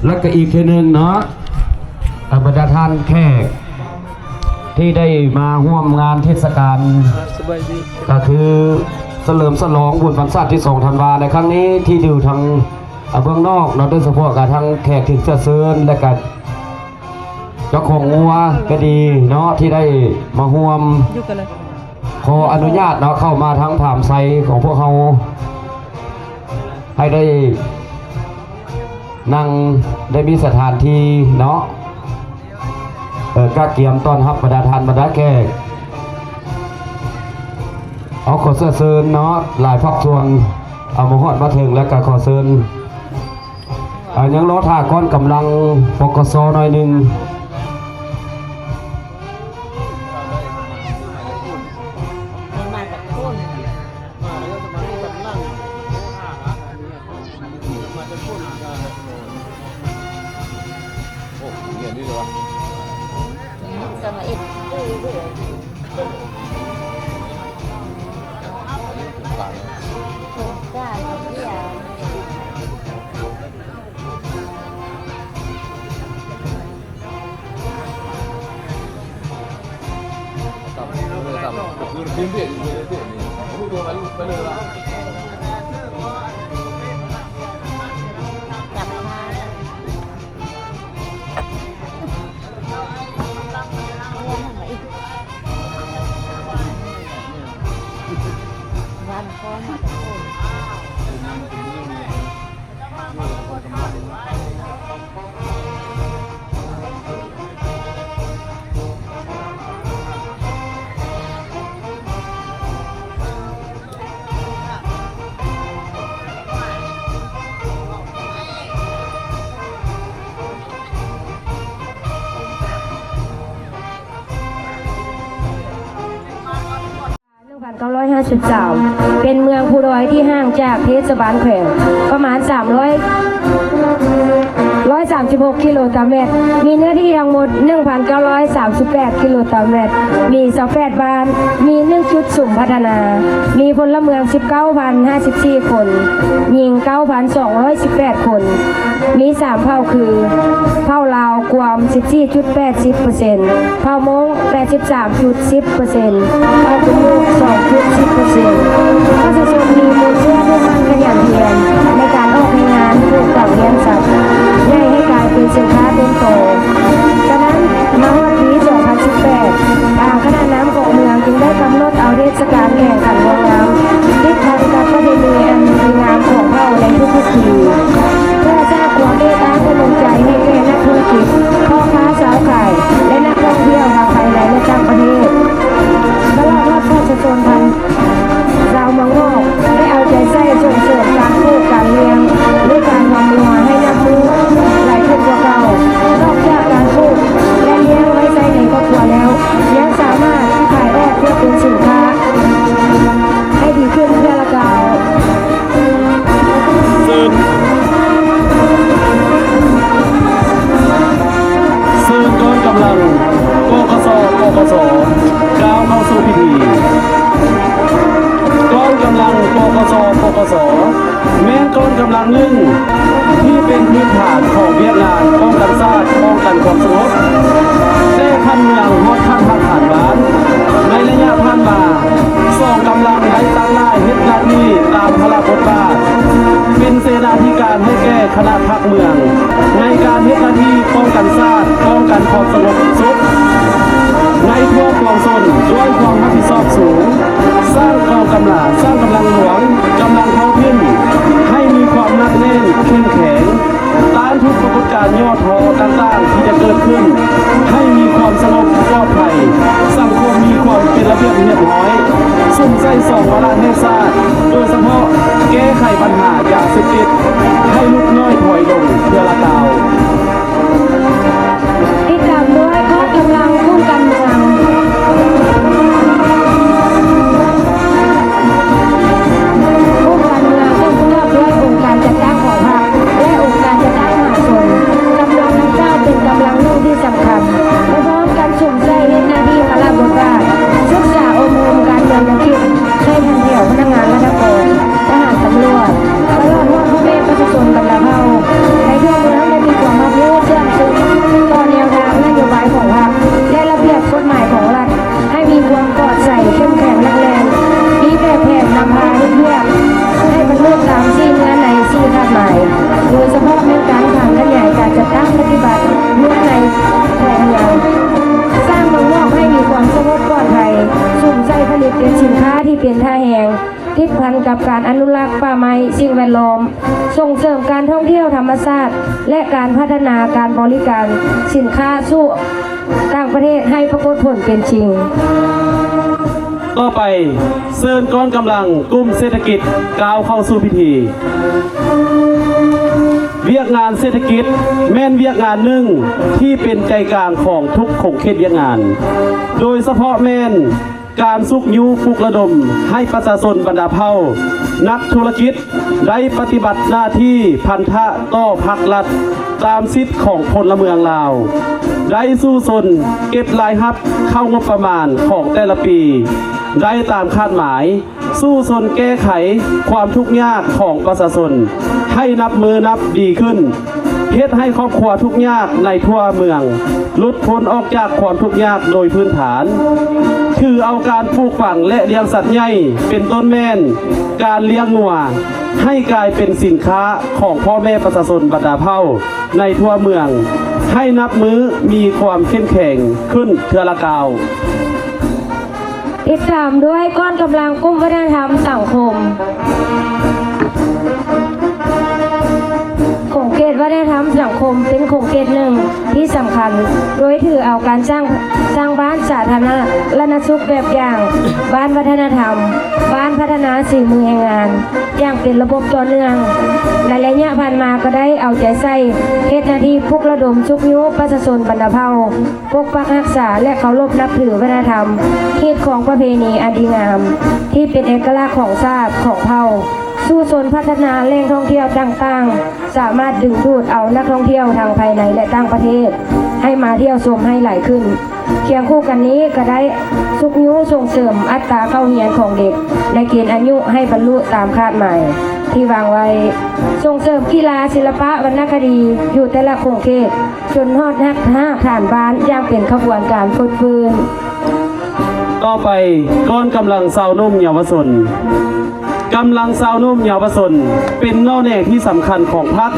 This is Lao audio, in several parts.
ແລ້ວກໍອີກເທື່ອໜຶ່ງເນາະ ອາ ບັນດາທ່ານແຂກທີ່ໄດ້ມາຮ່ວມງານເທດສະການ ສະບາຍດີ ກໍຄືສະເຫຼີມສະຫຼອງບຸນວັນຊາດທີສອງທັນວາໃນຄັ້ງນີ້ ທີ່ຢູ່ທາງ ອາ ເບື້ອງນອກເນາະ ໂດຍສະເພາະກໍທັງແຂກທີ່ເຊື້ອເຊີນ ແລະກໍ ເຈົ້າຂອງງົວກໍດີເນາະ ທີ່ໄດ້ມາຮ່ວມ ຂໍອະນຸຍາດເນາະ ເຂົ້າມາທາງຜາມໄຊຂອງພວກເຮົາ ໃຫ້ໄດ້ນັ່ງ ໄດ້ມີສະຖານທີ່ເນາະ ເອີ ກະກຽມຕ້ອນຮັບບັນດາທ່ານບັນດາແຂກ. ເອົາ ຂໍເຊື້ອເຊີນເນາະ ຫຼາຍພາກສ່ວນ ເອົາ ມາຮອດມາເຖິງ ແລ້ວກະຂໍເຊີນ ອາ ຍັງລໍຖ້າກ້ອນກຳລັງ ປກສ ໜ້ອຍໜຶ່ງ. ໜຶ່ງພັນເກົ້າຮ້ອຍຫ້າສິບສາມ ເປັນເມືອງພູດອຍທີ່ຫ່າງຈາກເທດສະບານແຂວງປະມານສາມຮ້ອຍ ຮ້ອຍສາມສິບຫົກກິໂລຕາແມັດ, ມີເນື້ອທີ່ທັງໝົດໜຶ່ງພັນເກົ້າຮ້ອຍສາມສິບແປດກິໂລຕາແມັດ, ມີຊາວແປດບ້ານ, ມີໜຶ່ງຈຸດສຸມພັດທະນາ, ມີພົນລະເມືອງສິບເກົ້າພັນຫ້າສິບສີ່ຄົນ, ຍິງເກົ້າພັນສອງຮ້ອຍສິບແປດຄົນ. ມີສາມເຜົ່າຄື ເຜົ່າລາວກວມສິບສີ່ຈຸດແປດສິບເປີເຊັນ, ເຜົ່າມົ້ງແປດສິບສາມຈຸດສິບເປີເຊັນ, ເຜົ່າກຸນໝູກສອງຈຸດສິບເປີເຊັນ. ປະຊາຊົນມີມູນເຊື້ອທີ່ໝັ່ນຂະຫຍັນພຽນໃນການອອກແຮງງານປູກຝັງລ້ຽງສັດ ໃຫຍ່ໃຫ້ກາຍເປັນສິນຄ້າຕົ້ນຕໍ. ສະນັ້ນ ມາຮອດປີສອງພັນສິບແປດ ທາງຄະນະນຳຂອງເມືອງຈຶ່ງໄດ້ກຳນົດເອົາເທດສະການແຂ່ງຂັນງົວງາມ ຕິດພັນກັບປະເພນີອັນດີງາມຂອງເຜົ່າໃນທຸກໆປີ ເພື່ອສ້າງຄວາມເມດຕາກະໜູນໃຈໃຫ້ແກ່ນັກທຸລະກິດ, ພໍ່ຄ້າຊາວຂາຍ ແລະ ນັກທ່ອງທ່ຽວທັງພາຍໃນ ແລະ ຕ່າງປະເທດ. ຕະຫຼອດຮອດປະຊາຊົນທັງຊາວເມືອງນອກ ໄດ້ເອົາໃຈໃສ່ສົ່ງເສີມການປູກການລ້ຽງ ແລະ ການຫວານງົວໃຫ້ນັບມື້ຫຼາຍຂຶ້ນກວ່າເກົ່າ. ນອກຈາກການປູກ ແລະ ລ້ຽງໄວ້ໃຊ້ໃນຄອບຄົວແລ້ວ ຍັງສາມາດຂາຍອອກເພື່ອເປັນສິນຄ້າໃຫ້ດີຂຶ້ນເທື່ອລະກ້າວ. ເຊີນ ເຊີນກອງກຳລັງ ປກສ ປກສ ກ້າວເຂົ້າສູ່ພິທີ. ກອງກຳລັງ ປກສ ປກສ ແມ່ນກອງກຳລັງໜຶ່ງທີ່ເປັນພື້ນຖານຂອງວຽກງານປ້ອງກັນຊາດ, ປ້ອງກັນຄວາມສະຫງົບ ແຕ່ຂັ້ນເມືອງຮອດຂັ້ນຮາກຖານບ້ານ. ໃນໄລຍະຜ່ານມາ, ສອງກຳລັງໄດ້ຕັ້ງໜ້າເຮັດໜ້າທີ່ຕາມພາລະບົດບາດ ເປັນເສນາທິການໃຫ້ແກ່ຄະນະພັກເມືອງ ໃນການເຮັດໜ້າທີ່ປ້ອງກັນຊາດ, ປ້ອງກັນຄວາມສະຫງົບສຸກໃນທົ່ວປວງຊົນ ດ້ວຍຄວາມຮັບຜິດຊອບສູງ, ສ້າງກອງກຳລັງ, ສ້າງກຳລັງຫຼວງ, ກຳລັງທ້ອງຖິ່ນ ໃຫ້ມີຄວາມໜັກແໜ້ນເຂັ້ມແຂງ, ຕ້ານທຸກປາກົດການຫຍໍ້ທໍ້ຕ່າງໆທີ່ຈະເກີດຂຶ້ນ ໃຫ້ມີຄວາມສະຫງົບປອດໄພ, ສັງຄົມມີຄວາມເປັນລະບຽບຮຽບຮ້ອຍ, ສຸມໃສ່ສອງວາລະແຫ່ງຊາດ, ໂດຍສະເພາະແກ້ໄຂບັນຫາຢາເສບຕິດ ໃຫ້ຫຼຸດໜ້ອຍຖອຍລົງເທື່ອລະກ້າວ. ຕິດຕາມດ້ວຍກອງກຳລັງປ້ອງກັນເມືອງ. ປ້ອງກັນເມືອງປະກອບດ້ວຍອົງການຈັດຕັ້ງຫໍພັກ ແລະ ອົງການຈັດຕັ້ງມະຫາຊົນ. ກຳລັງດັ່ງກ່າວເປັນກຳລັງໜຶ່ງທີ່ສຳຄັ ພັນກັບການອະນຸລັກປ່າໄມ້, ສິ່ງແວດລ້ອມ, ສົ່ງເສີມການທ່ອງທ່ຽວທຳມະຊາດ ແລະ ການພັດທະນາການບໍລິການສິນຄ້າສູ່ຕ່າງປະເທດໃຫ້ປາກົດຜົນເປັນຈິງ. ຕໍ່ໄປ, ເຊີນກອງກຳລັງກຸ່ມເສດຖະກິດກ້າວເຂົ້າສູ່ພິທີ. ວຽກງານເສດຖະກິດແມ່ນວຽກງານໜຶ່ງທີ່ເປັນໃຈກາງຂອງທຸກຂົງເຂດວຽກງານ, ໂດຍສະເພາະແມ່ນ ການຊຸກຍູ້ປຸກລະດົມໃຫ້ປະຊາຊົນບັນດາເຜົ່າ, ນັກທຸລະກິດ ໄດ້ປະຕິບັດໜ້າທີ່ພັນທະຕໍ່ພັກລັດຕາມສິດຂອງພົນລະເມືອງລາວ, ໄດ້ສູ້ຊົນເກັບລາຍຮັບເຂົ້າງົບປະມານຂອງແຕ່ລະປີໄດ້ຕາມຄາດໝາຍ, ສູ້ຊົນແກ້ໄຂຄວາມທຸກຍາກຂອງປະຊາຊົນໃຫ້ນັບມື້ນັບດີຂຶ້ນ. ເຮັດໃຫ້ຄອບຄົວທຸກຍາກໃນທົ່ວເມືອງ ຫຼຸດພົ້ນອອກຈາກຄວາມທຸກຍາກໂດຍພື້ນຖານ, ຖືເອົາການປູກຝັງ ແລະ ລ້ຽງສັດໃຫຍ່ ເປັນຕົ້ນແມ່ນການລ້ຽງງົວ ໃຫ້ກາຍເປັນສິນຄ້າຂອງພໍ່ແມ່ປະຊາຊົນບັນດາເຜົ່າໃນທົ່ວເມືອງ, ໃຫ້ນັບມື້ມີຄວາມເຂັ້ມແຂງຂຶ້ນເທື່ອລະກ້າວ. ຕິດຕາມດ້ວຍກອງກຳລັງກຸ່ມວັດທະນະທຳສັງຄົມ. ຂົງເຂດວັດທະນະທຳສັງຄົມເປັນຂົງເຂດໜຶ່ງທີ່ສຳຄັນ, ໂດຍຖືເອົາການສ້າງ, ສ້າງບ້ານສາທາລະນະສຸກແບບຢ່າງ, ບ້ານວັດທະນະທຳ, ບ້ານພັດທະນາສີມືແຮງງານ ຢ່າງເປັນລະບົບຕໍ່ເນື່ອງ. ໃນໄລຍະຜ່ານມາກໍໄດ້ເອົາໃຈໃສ່ເຮັດໜ້າທີ່ປຸກລະດົມຊຸກຍູ້ປະຊາຊົນບັນດາເຜົ່າ ປົກປັກຮັກສາ ແລະ ເຄົາລົບນັບຖືວັດທະນະທຳ, ຮີດຄອງປະເພນີອັນດີງາມ ທີ່ເປັນເອກະລັກຂອງຊາດ, ຂອງເຜົ່າ, ສູ້ຊົນພັດທະນາແຫຼ່ງທ່ອງທ່ຽວຕ່າງໆ, ສາມາດດຶງດູດເອົານັກທ່ອງທ່ຽວທັງພາຍໃນ ແລະ ຕ່າງປະເທດໃຫ້ມາທ່ຽວຊົມໃຫ້ຫຼາຍຂຶ້ນ. ຄຽງຄູ່ກັນນີ້ກໍໄດ້ຊຸກຍູ້ສົ່ງເສີມອັດຕາເຂົ້າຮຽນຂອງເດັກໃນເກນອາຍຸໃຫ້ບັນລຸຕາມຄາດໝາຍທີ່ວາງໄວ້, ສົ່ງເສີມກິລາ, ສິລະປະ, ວັນນະຄະດີຢູ່ແຕ່ລະຂົງເຂດ ຈົນຮອດຮາກຖານບ້ານຢ່າງເປັນຂະບວນການຟົດຟື້ນ. ຕໍ່ໄປ, ກອງກຳລັງຊາວໜຸ່ມເຍົາວະຊົນ. ກຳລັງຊາວໜຸ່ມເຍົາວະຊົນເປັນໜໍ່ແໜ່ທີ່ສຳຄັນຂອງພັກ.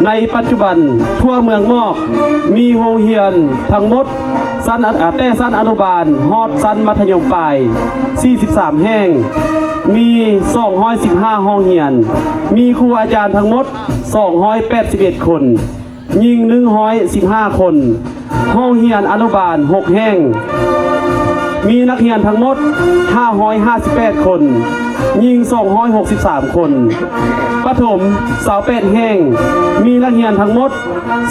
ໃນປັດຈຸບັນ, ທົ່ວເມືອງໝອກມີໂຮງຮຽນທັງໝົດ ຊັ້ນອະ, ແຕ່ຊັ້ນອະນຸບານຮອດຊັ້ນມັດທະຍົມປາຍ ສີ່ສິບສາມແຫ່ງ, ມີ ສອງຮ້ອຍສິບຫ້າຫ້ອງຮຽນ, ມີຄູອາຈານທັງໝົດ ສອງຮ້ອຍແປດສິບເອັດຄົນ, ຍິງ ໜຶ່ງຮ້ອຍສິບຫ້າຄົນ, ໂຮງຮຽນອະນຸບານ ຫົກແຫ່ງ, ມີນັກຮຽນທັງໝົດ ຫ້າຮ້ອຍຫ້າສິບແປດຄົນ, ຍິງ ສອງຮ້ອຍຫົກສິບສາມຄົນ, ປະຖົມ ຊາວແປດແຫ່ງ, ມີນັກຮຽນທັງໝົດ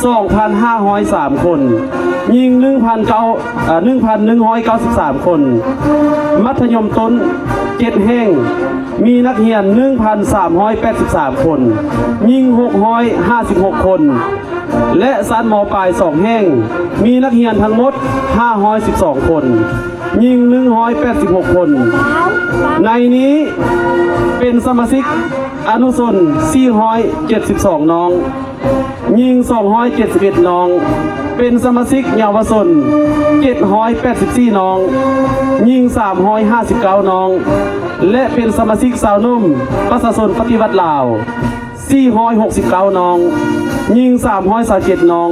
ສອງພັນຫ້າຮ້ອຍສາມຄົນ, ຍິງ ໜຶ່ງພັນເກົ້າ ເອີ ໜຶ່ງພັນໜຶ່ງຮ້ອຍເກົ້າສິບສາມຄົນ, ມັດທະຍົມຕົ້ນ ເຈັດແຫ່ງ, ມີນັກຮຽນ ໜຶ່ງພັນສາມຮ້ອຍແປດສິບສາມຄົນ, ຍິງ ຫົກຮ້ອຍຫ້າສິບຫົກຄົນ ແລະ ຊັ້ນ ມ.ປາຍ ສອງແຫ່ງ, ມີນັກຮຽນທັງໝົດ ຫ້າຮ້ອຍສິບສອງຄົນ, ຍິງ ໜຶ່ງຮ້ອຍແປດສິບຫົກຄົນ. ໃນນີ້ເປັນສະມາຊິກອະນຸຊົນ ສີ່ຮ້ອຍເຈັດສິບສອງນ້ອງ, ຍິງ ສອງຮ້ອຍເຈັດສິບເອັດນ້ອງ, ເປັນສະມາຊິກເຍົາວະຊົນ ເຈັດຮ້ອຍແປດສິບສີ່ນ້ອງ, ຍິງ ສາມຮ້ອຍຫ້າສິບເກົ້ານ້ອງ ແລະ ເປັນສະມາຊິກຊາວໜຸ່ມປະຊາຊົນປະຕິວັດລາວ ສີ່ຮ້ອຍຫົກສິບເກົ້ານ້ອງ, ຍິງ ສາມຮ້ອຍຊາວເຈັດນ້ອງ,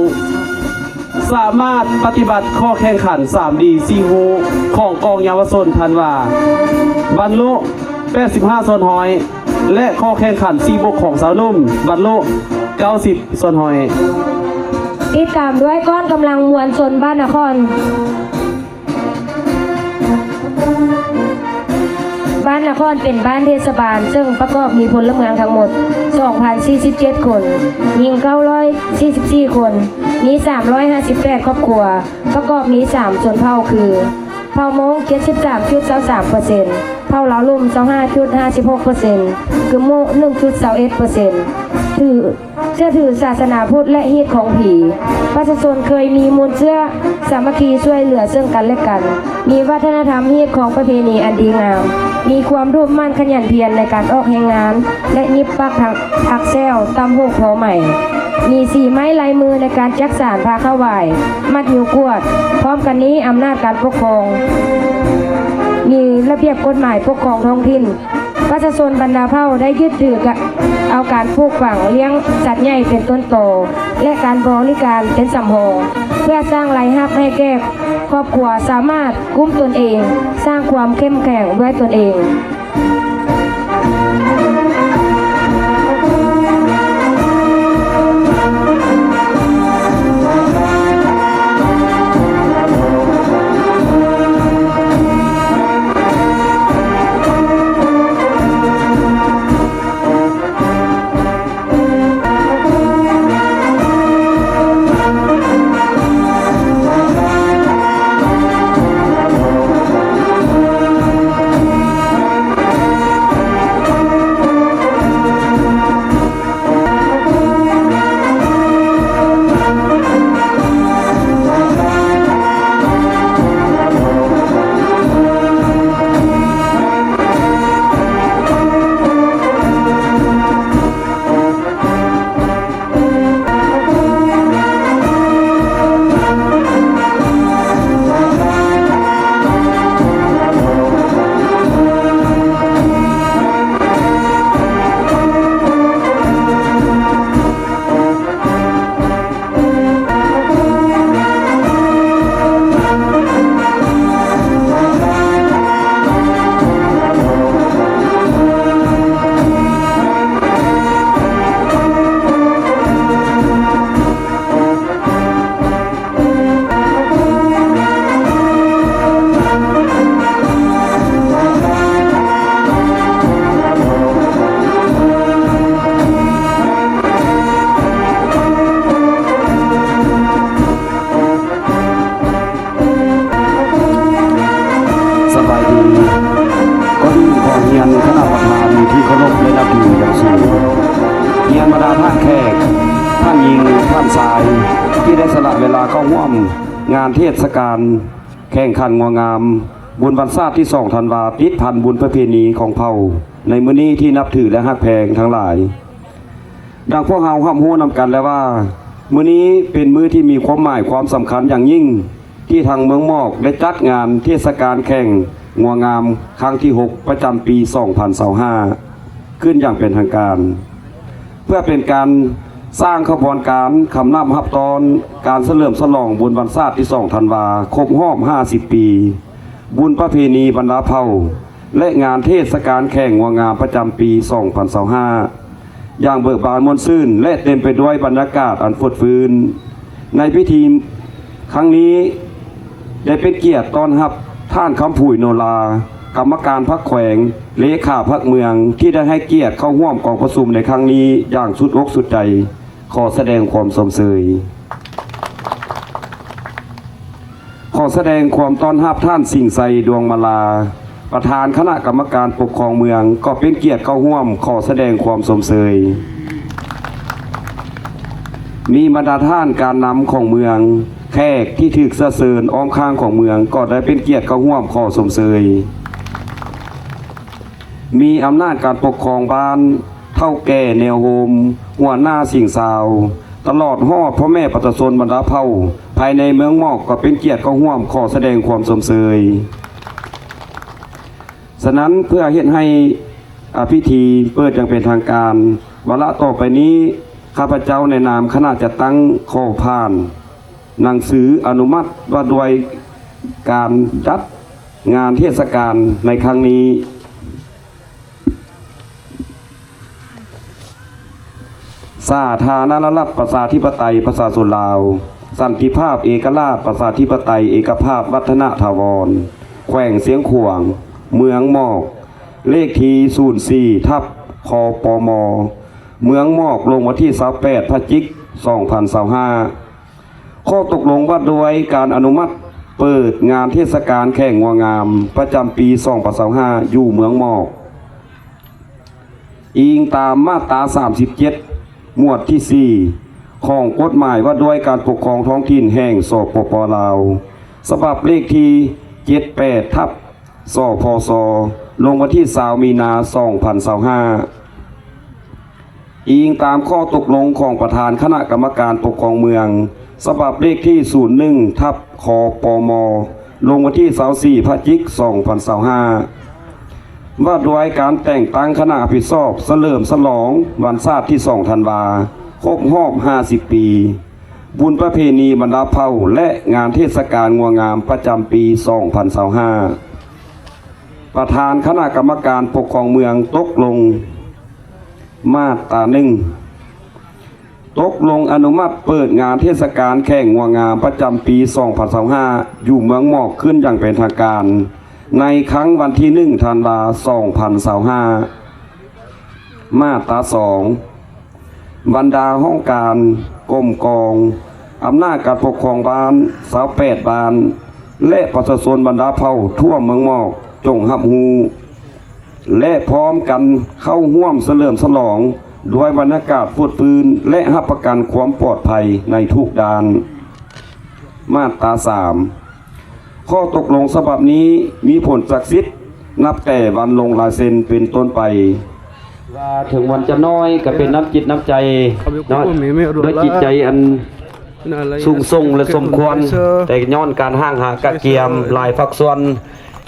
ສາມາດປະຕິບັດຂໍ້ແຂ່ງຂັນ ສາມດີ ສີ່ຮູຂອງກອງເຍົາວະຊົນທັນວາ ບັນລຸ ແປດສິບຫ້າສ່ວນຮ້ອຍ ແລະ ຂໍ້ແຂ່ງຂັນ ສີ່ບົກຂອງຊາວໜຸ່ມ ບັນລຸ ເກົ້າສິບສ່ວນຮ້ອຍ. ຕິດຕາມດ້ວຍກອງກຳລັງມວນຊົນບ້ານນະຄອນ. ບ້ານນະຄອນເປັນບ້ານເທດສະບານ ເຊິ່ງປະກອບມີພົນລະເມືອງທັງໝົດ ສອງພັນສີ່ສິບເຈັດຄົນ, ຍິງ ເກົ້າຮ້ອຍສີ່ສິບສີ່ຄົນ, ມີ ສາມຮ້ອຍຫ້າສິບແປດຄອບຄົວ, ປະກອບມີ ສາມຊົນເຜົ່າຄື ເຜົ່າມົ້ງ ເຈັດສິບສາມຈຸດຊາວສາມເປີເຊັນ, ເຜົ່າລາວລຸ່ມ ຊາວຫ້າຈຸດຫ້າສິບຫົກເປີເຊັນ, ກຶມມຸ ໜຶ່ງຈຸດຊາວເອັດເປີເຊັນ, ຖື ເຊື່ອຖືສາສະໜາພຸດ ແລະ ຮີດຄອງຜີ. ປະຊາຊົນເຄີຍມີມູນເຊື້ອສາມັກຄີຊ່ວຍເຫຼືອເຊິ່ງກັນແລະກັນ, ມີວັດທະນະທຳຮີດຄອງປະເພນີອັນດີງາມ, ມີຄວາມດຸໝັ່ນຂະຫຍັນພຽນໃນການອອກແຮງງານ ແລະ ຫຍິບປັກຖັກແຊວ ຕຳຫູກພໍໄໝ, ມີສີໄມ້ລາຍມືໃນການຈັກສານພາເຂົ້າຫວາຍ ມັດຢູ່ກວດ. ພ້ອມກັນນີ້, ອຳນາດການປົກຄອງ ມີລະບຽບກົດໝາຍປົກຄອງທ້ອງຖິ່ນ. ປະຊາຊົນບັນດາເຜົ່າໄດ້ຍຶດຖືກະ ເອົາການປູກຝັງລ້ຽງສັດໃຫຍ່ເປັນຕົ້ນຕໍ ແລະ ການບໍລິການເປັນສຳຮອງ ເພື່ອສ້າງລາຍຮັບໃຫ້ແກ່ຄອບຄົວ ສາມາດກຸ້ມຕົນເອງ, ສ້າງຄວາມເຂັ້ມແຂງດ້ວຍຕົນເອງ. ຮຽນບັນດາທ່ານແຂກ, ທ່ານຍິງ, ທ່ານຊາຍ ທີ່ໄດ້ສະຫຼະເວລາເຂົ້າຮ່ວມງານເທດສະການແຂ່ງຂັນງົວງາມ ບຸນວັນຊາດທີສອງທັນວາ ຕິດພັນບຸນປະເພນີຂອງເຜົ່າໃນມື້ນີ້ທີ່ນັບຖື ແລະ ຮັກແພງທັງຫຼາຍ. ດັ່ງພວກເຮົາຮັບຮູ້ນຳກັນແລ້ວວ່າ ມື້ນີ້ເປັນມື້ທີ່ມີຄວາມໝາຍຄວາມສຳຄັນຢ່າງຍິ່ງ ທີ່ທາງເມືອງໝອກໄດ້ຈັດງານເທດສະການແຂ່ງງົວງາມຄັ້ງທີຫົກ ປະຈຳປີສອງພັນຊາວຫ້າ ຂຶ້ນຢ່າງເປັນທາງການ ເພື່ອເປັນການສ້າງຂະບວນການຄຳນັບຮັບຕ້ອນການສະເຫຼີມສະຫຼອງບຸນວັນຊາດທີສອງທັນວາ ຄົບຮອບຫ້າສິບປີ ບຸນປະເພນີບັນດາເຜົ່າ ແລະ ງານເທດສະການແຂ່ງງົວງາມປະຈຳປີສອງພັນຊາວຫ້າ ຢ່າງເບີກບານມ່ວນຊື່ນ ແລະ ເຕັມໄປດ້ວຍບັນຍາກາດອັນຟົດຟື້ນ. ໃນພິທີຄັ້ງນີ້ ໄດ້ເປັນກຽດຕ້ອນຮັບທ່ານ ຄຳຜຸຍ ໂນລາ ກຳມະການພັກແຂວງ, ເລຂາພັກເມືອງ ທີ່ໄດ້ໃຫ້ກຽດເຂົ້າຮ່ວມກອງປະຊຸມໃນຄັ້ງນີ້ຢ່າງສຸດອົກສຸດໃຈ. ຂໍສະແດງຄວາມຊົມເຊີຍ. ຂໍສະແດງຄວາມຕ້ອນຮັບທ່ານ ສິງໄຊ ດວງມາລາ ປະທານຄະນະກຳມະການປົກຄອງເມືອງ ກໍເປັນກຽດເຂົ້າຮ່ວມ ຂໍສະແດງຄວາມຊົມເຊີຍ. ມີບັນດາທ່ານການນຳຂອງເມືອງ, ແຂກທີ່ຖືກເຊື້ອເຊີນອ້ອມຂ້າງຂອງເມືອງ ກໍໄດ້ເປັນກຽດເຂົ້າຮ່ວມ ຂໍຊົມເຊີຍ. ມີອຳນາດການປົກຄອງບ້ານ, ເຖົ້າແກ່ແນວໂຮມ, ຫົວໜ້າສິງຊາວ, ຕະຫຼອດຮອດພໍ່ແມ່ປະຊາຊົນບັນດາເຜົ່າ ພາຍໃນເມືອງໝອກ ກໍເປັນກຽດເຂົ້າຮ່ວມ ຂໍສະແດງຄວາມຊົມເຊີຍ. ສະນັ້ນ ເພື່ອເຮັດໃຫ້ ອາ ພິທີເປີດຢ່າງເປັນທາງການ, ວາລະຕໍ່ໄປນີ້ ຂ້າພະເຈົ້າໃນນາມຄະນະຈັດຕັ້ງ ຂໍຜ່ານໜັງສືອະນຸມັດວ່າດ້ວຍການຈັດງານເທດສະການໃນຄັ້ງນີ້. ສາທາລະນະລັດ ປະຊາທິປະໄຕ ປະຊາຊົນລາວ, ສັນຕິພາບ ເອກະລາດ ປະຊາທິປະໄຕ ເອກະພາບ ວັດທະນະຖາວອນ ແຂວງຊຽງຂວາງ, ເມືອງໝອກ, ເລກທີສູນສີ່ ທັບ ຄປມ ເມືອງໝອກ, ລົງວັນທີຊາວແປດ ພະຈິກ ສອງພັນຊາວຫ້າ. ຂໍ້ຕົກລົງວ່າດ້ວຍການອະນຸມັດເປີດງານເທດສະການແຂ່ງງົວງາມປະຈຳປີສອງພັນຊາວຫ້າ ຢູ່ເມືອງໝອກ ອີງຕາມມາດຕາສາມສິບເຈັດ ໝວດທີສີ່ ຂອງກົດໝາຍວ່າດ້ວຍການປົກຄອງທ້ອງຖິ່ນແຫ່ງ ສປປ ລາວ ສະບັບເລກທີເຈັດແປດ ທັບ ສພຊ ລົງວັນທີຊາວ ມີນາ ສອງພັນຊາວຫ້າ. ອີງຕາມຂໍ້ຕົກລົງຂອງປະທານຄະນະກຳມະການປົກຄອງເມືອງ ສະບັບເລກທີສູນໜຶ່ງ ທັບ ຄປມ ລົງວັນທີຊາວສີ່ ພະຈິກ ສອງພັນຊາວຫ້າ ວ່າດ້ວຍການແຕ່ງຕັ້ງຄະນະຮັບຜິດຊອບສະເຫຼີມສະຫຼອງວັນຊາດທີສອງທັນວາ ຄົບຮອບຫ້າສິບປີ ບຸນປະເພນີບັນດາເຜົ່າ ແລະ ງານເທດສະການງົວງາມປະຈຳປີສອງພັນຊາວຫ້າ. ປະທານຄະນະກຳມະການປົກຄອງເມືອງຕົກລົງ. ມາດຕາໜຶ່ງ ຕົກລົງອະນຸມັດເປີດງານເທດສະການແຂ່ງງົວງາມປະຈຳປີສອງພັນຊາວຫ້າ ຢູ່ເມືອງໝອກຂຶ້ນຢ່າງເປັນທາງການ ໃນຄັ້ງວັນທີໜຶ່ງ ທັນວາ ສອງພັນຊາວຫ້າ. ມາດຕາສອງ ບັນດາຫ້ອງການ, ກົມກອງ, ອຳນາດການປົກຄອງບ້ານ ຊາວແປດບ້ານ ແລະ ປະຊາຊົນບັນດາເຜົ່າທົ່ວເມືອງໝອກ ຈົ່ງຮັບຮູ້ ແລະ ພ້ອມກັນເຂົ້າຮ່ວມສະເຫຼີມສະຫຼອງດ້ວຍບັນຍາກາດຟົດຟື້ນ ແລະ ຮັບປະກັນຄວາມປອດໄພໃນທຸກດ້ານ. ມາດຕາສາມ ຂໍ້ຕົກລົງສະບັບນີ້ມີຜົນສັກສິດນັບແຕ່ວັນລົງລາຍເຊັນເປັນຕົ້ນໄປ. ວ່າເຖິງວັນຈະນ້ອຍກໍເປັນນ້ຳຈິດນ້ຳໃຈເນາະ ດ້ວຍຈິດໃຈອັນສູງສົ່ງ ແລະ ສົມຄວນ, ແຕ່ຍ້ອນການຫ້າງຫາກະກຽມຫຼາຍພາກສ່ວນ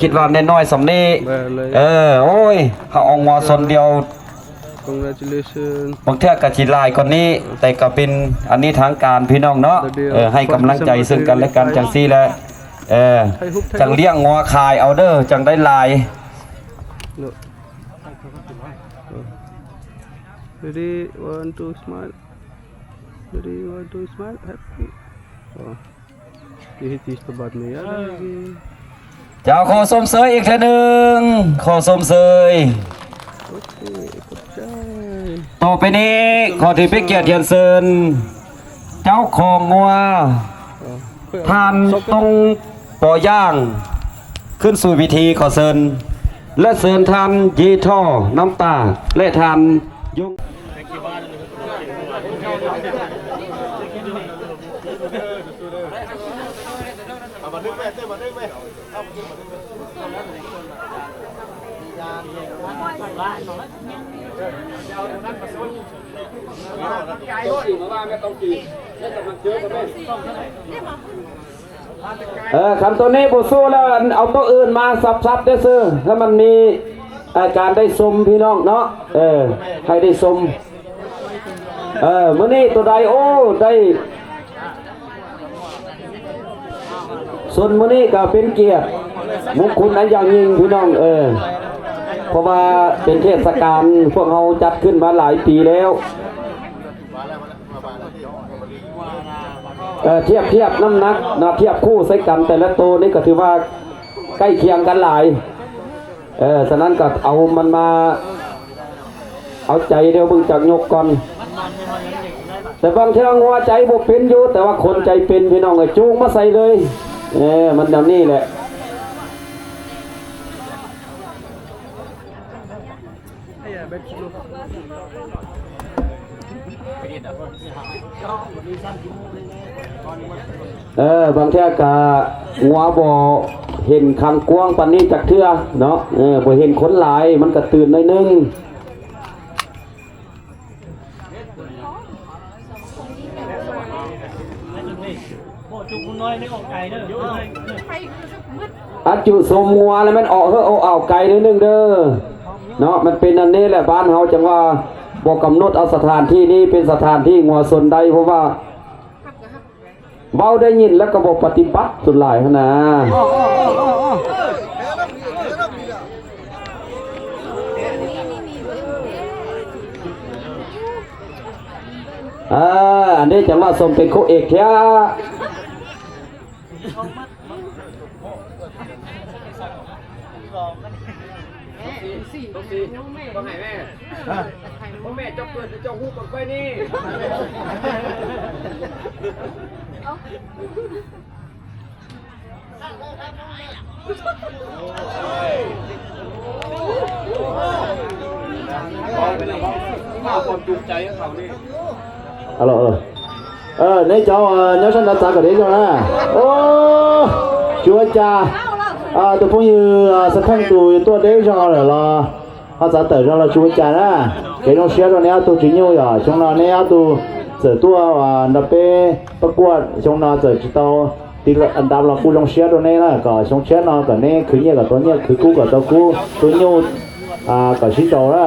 ຄິດວ່ານ້ອຍໆສ່ຳນີ້ ເອີ ໂອ້ຍ ເຮົາເອົາງົວຊົນດຽວ Congratulations. ບາງເທື່ອກໍຊິຫຼາຍກວ່ານີ້ ແຕ່ກໍເປັນອັນນີ້ທາງການພີ່ນ້ອງເນາະ ເອີ ໃຫ້ກຳລັງໃຈເຊິ່ງກັນແລະກັນຈັ່ງຊີ້ແຫຼະ ເອີ ຈັ່ງລ້ຽງງົວຂາຍເອົາເດີ ຈັ່ງໄດ້ຫຼາຍ. Ready, one, two, smile. Ready, one, two, smile. Happy. ເຈົ້າ ຂໍຊົມເຊີຍອີກເທື່ອໜຶ່ງ ຂໍຊົມເຊີຍ. ຕໍ່ໄປນີ້ ຂໍຖືເປັນກຽດຮຽນເຊີນເຈົ້າຂອງງົວ ທ່ານ ຕົງ ປໍຢ່າງ ຂຶ້ນສູ່ເວທີ ຂໍເຊີນ ແລະ ເຊີນທ່ານ ເຢທໍ່ ນ້ຳຕາ ແລະ ທ່ານ ຍົງ. ເອີ ຄັນໂຕນີ້ບໍ່ສູ້ແລ້ວ ອັນເອົາໂຕອື່ນມາສັບໆ ເດີ້ຊື່ ໃຫ້ມັນມີ ເອີ ການໄດ້ຊົມພີ່ນ້ອງເນາະ ເອີ ໃຫ້ໄດ້ຊົມ ເອີ ມື້ນີ້ໂຕໃດ ໂອ້ ໄດ້ ສ່ວນມື້ນີ້ກໍເປັນກຽດມຸງຄຸນອັນຢ່າງຍິ່ງພີ່ນ້ອງເອີຍ ເພາະວ່າເປັນເທດສະການພວກເຮົາຈັດຂຶ້ນມາຫຼາຍປີແລ້ວ ເອີ ທຽບ ທຽບນ້ຳໜັກນະ ທຽບຄູ່ໃສ່ກັນແຕ່ລະໂຕນີ້ກໍຖືວ່າໃກ້ຄຽງກັນຫຼາຍ. ເອີ ສະນັ້ນກໍເອົາມັນມາ ເອົາໃຈດຽວເບິ່ງຈັກຍົກກ່ອນ ແຕ່ບາງເທື່ອງົວໃຈບໍ່ເປັນຢູ່ ແຕ່ວ່າຄົນໃຈເປັນພີ່ນ້ອງເອີຍ ຈູງມາໃສ່ເລີຍ ເອີ ມັນແນວນີ້ແຫຼະ. ເອີ ບາງເທື່ອກະງົວບໍ່ເຫັນຄັງກວ້າງປານນີ້ຈັກເທື່ອເນາະ ເອີ ບໍ່ເຫັນຄົນຫຼາຍ ມັນກະຕື່ນໜ້ອຍໜຶ່ງ. ອັນຈຸຊົມງົວແລ້ວແມ່ນອອກເຮີ້ອອກອາວໄກໜ້ອຍໜຶ່ງເດີເນາະ ມັນເປັນອັນນີ້ແຫຼະ ບ້ານເຮົາຈັ່ງວ່າບໍ່ກຳນົດເອົາສະຖານທີ່ນີ້ເປັນສະຖານທີ່ງົວຊົນໄດ້ ເພາະວ່າເວົ້າໄດ້ຍິນແລ້ວກໍບໍ່ປະຕິບັດສ່ວນຫຼາຍຫັ້ນນາ. ເອີ ອັນນີ້ຈັ່ງວ່າສົມເປັນຄູ່ເອກແທ້. ຕ້ອງໃຫ້ແມ່ ພວກແມ່ເຈົ້າເກີດເຈົ້າຮູ້ກ່ອນຂ້ອຍນີ້. ຄວາມຈູງໃຈຂອງເຂົານີ້ ອາໂລ ເອີ ເອີ ໃນເຈົ້າ ເອີ ແນວຊັ້ນດາຕາກໍໄດ້ເຈົ້ານະ ໂອ້ ຈູວ່າຈາ ອາ ຕົວພວກຢູ່ ອາ ສະທັງຕູຕົວເດ້ເຈົ້າລະ ເຮົາຈະເຕີເຈົ້າລະ ຈູວ່າຈານະ ເກນ້ອງເຊຍຕົວແນວຕູ້ຈີໂຍຢາ ຊົງນອນແນວຕູ້ເສີຕົວ ອາ ນະເປ ປະກວດ ຊົງນອນເຕີຈິເຕົາ ຕິດອັນດັບລະ ກູລົງເຊຍໂຕເນລະ ກໍຊົງເຊຍເນາະ ກໍເນຄືເນຍ ກໍໂຕເນຍ ຄືກູ ກໍໂຕກູ ໂຕໂຍ ອາ ກໍຊິໂຕລະ.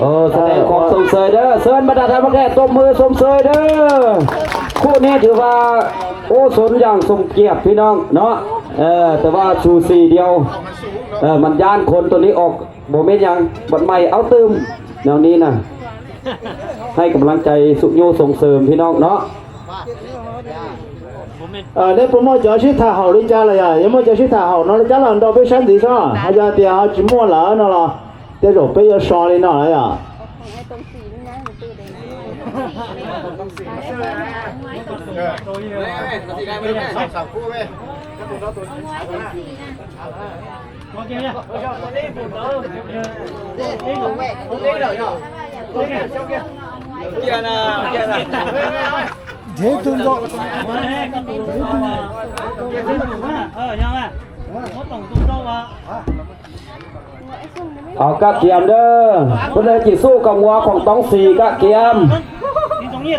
ໂອ້ ສະແດງຄວາມຊົມເຊີຍເດີ ເຊີນບັນດາທ່ານຜູ້ແຂກຕົບມືຊົມເຊີຍເດີ. ຄູ່ນີ້ຖືວ່າ ໂອ້ ຊົນຢ່າງສົມກຽດພີ່ນ້ອງເນາະ ເອີ ແຕ່ວ່າສູສີດຽວ ເອີ ມັນຢ້ານຄົນໂຕນີ້ອອກ ບໍ່ແມ່ນຫຍັງ ບັດໃໝ່ເອົາຕື່ມ ແນວນີ້ນະ ໃຫ້ກຳລັງໃຈຊຸກຍູ້ສົ່ງເສີມພີ່ນ້ອງເນາະ. ເອີ ເນຍ ບໍ່ໝົດຈະຊິຖ້າເຮົາລິຈາລະຢາ ຍັງບໍ່ຈະຊິຖ້າເຮົາເນາະ ລິຈາລະດອກເປັນຊັ້ນດີຊະ ເຮົາຈະຕຽເຮົາຈິໝົດລະເນາະລະ ແຕ່ດອກເປັນຢາຊອລີເນາະລະຢາ. ເອົາກະກຽມເດີ ເພິ່ນເລີຍຊິສູ້ກັບງົວຂອງຕ້ອງສີ ກະກຽມ.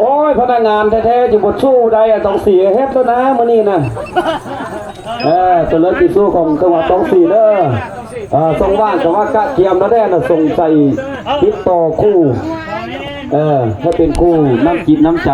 ໂອ້ຍ ພະນັກງານແທ້ໆ ຊິບໍ່ສູ້ໄດ້ ຕ້ອງສີເຮັດແລ້ວນະ ມື້ນີ້ນະ. ເອີ ເພິ່ນເລີຍຊິສູ້ຂອງຈັງຫວັດຕ້ອງສີເດີ. ເອີ ຊົງຫວ່າງກະວ່າກະກຽມແລ້ວແດ່ນະ ຊົງໃສ່ຕິດຕໍ່ຄູ່ ເອີ ໃຫ້ເປັນຄູ່ນ້ຳຈິດນ້ຳໃຈ.